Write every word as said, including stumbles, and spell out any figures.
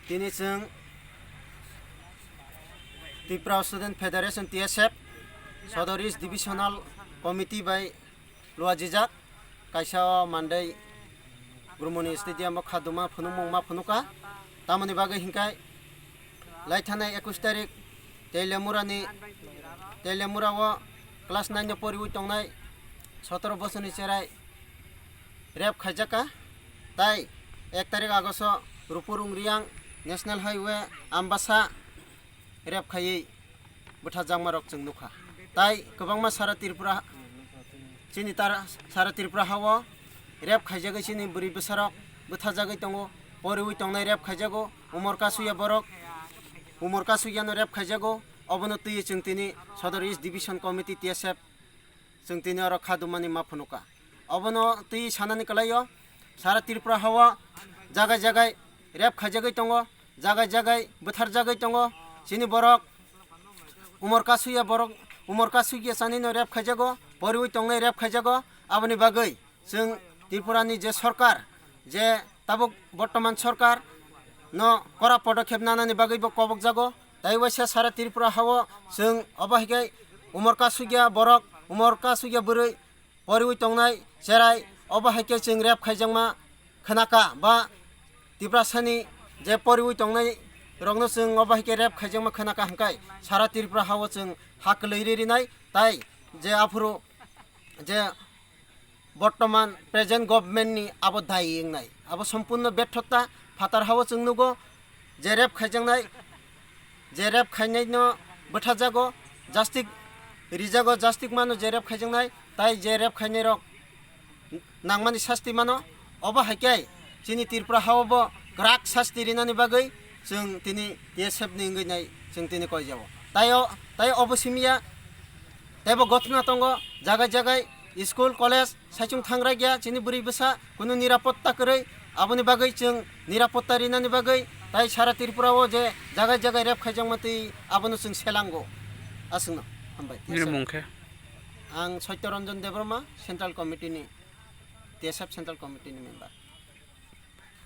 Tini chwng Tripura Student Federation, T S F, Sodor East Divisional Committee bai luajijak, kaisa o mandai Grumoni Stadium o khaduma phunukmung ma phunuka. Tamoni bagwi hinkai laithanai ekush tarik Teliamura ni, Teliamura o class nine no poriwi tongnai sotoro bosorni cherai rape khaijaka. Tai ek tarik August o Rupur Ungriang National Highway Ambasa rape khaiwi bwthajakma rok chwng nukha. Tai kwbangma sara Tripura, chini tar-, sara Tripura hao rape khaijagwi chini bwrwi bwsarok bwthajagwi tongo, poriwi tongnai rape khaijago, umor kasuya borok, umor kasuyano rape khaijago. Obono twiwi chwng tini Sodor East Division Committee, T S F, chwng tini oro khadumani ma phunuka. Obono twi sanani kwlaio, sara Tripura hao jagai jagai rape khaijagwi tongo, jagai jagai bwtharjagwi tongo. Chini borok umor kasuya borok, umor kasuya chanino rape khaijago, poriwi tongnai rape khaijago. Aboni bagwi chwng Tripurani je sorkar, je tabuk bortoman sorkar no kora podokhep nanani bagwi bo kobokjago. Tai waisa sara Tripura hao chwng obo hai khe umor kasugya borok, umor kasugya bwrwi poriwi tongnai cherai, obo hai khe chwng rape khaijakma khnaka ba Tiprasani je poriwi tongnai rokno chwng obo hai khe rape khaijakma khnaka hwnkhe sara Tripura hao chwng ha kwlwi ri rinai. Tai je aphuru je bortoman present government ni abo dayi wngnai, abo sompurno bethokta. Phatar hao chwng nugo je rape khaijaknai, je rape khainaino bwthajago, jastik rijago, jastik mano je rape khaijaknai, tai je rape khainairok nangmani sasti mano. Obo hai khe chini Tripura hao bo kwrak sasti rinani bagwi chwng tini T S F ni wngwi nai chwng tini koijao. Tai o, tai obo simiya teibo gothna tongo, jagai jagai school, college saichung thangrai gya chini bwrwi bwsa kunu nirapotta kwrwi. Aboni bagwi chwng nirapotta rinani bagwi tai sara Tripura o je jagai jagai rape khaijakma twi abono chwng selango. Aswkno hambai. Nini mung khe? Ang Satya Ranjan Debbarma, Central Committee ni, T S F Central Committee ni member.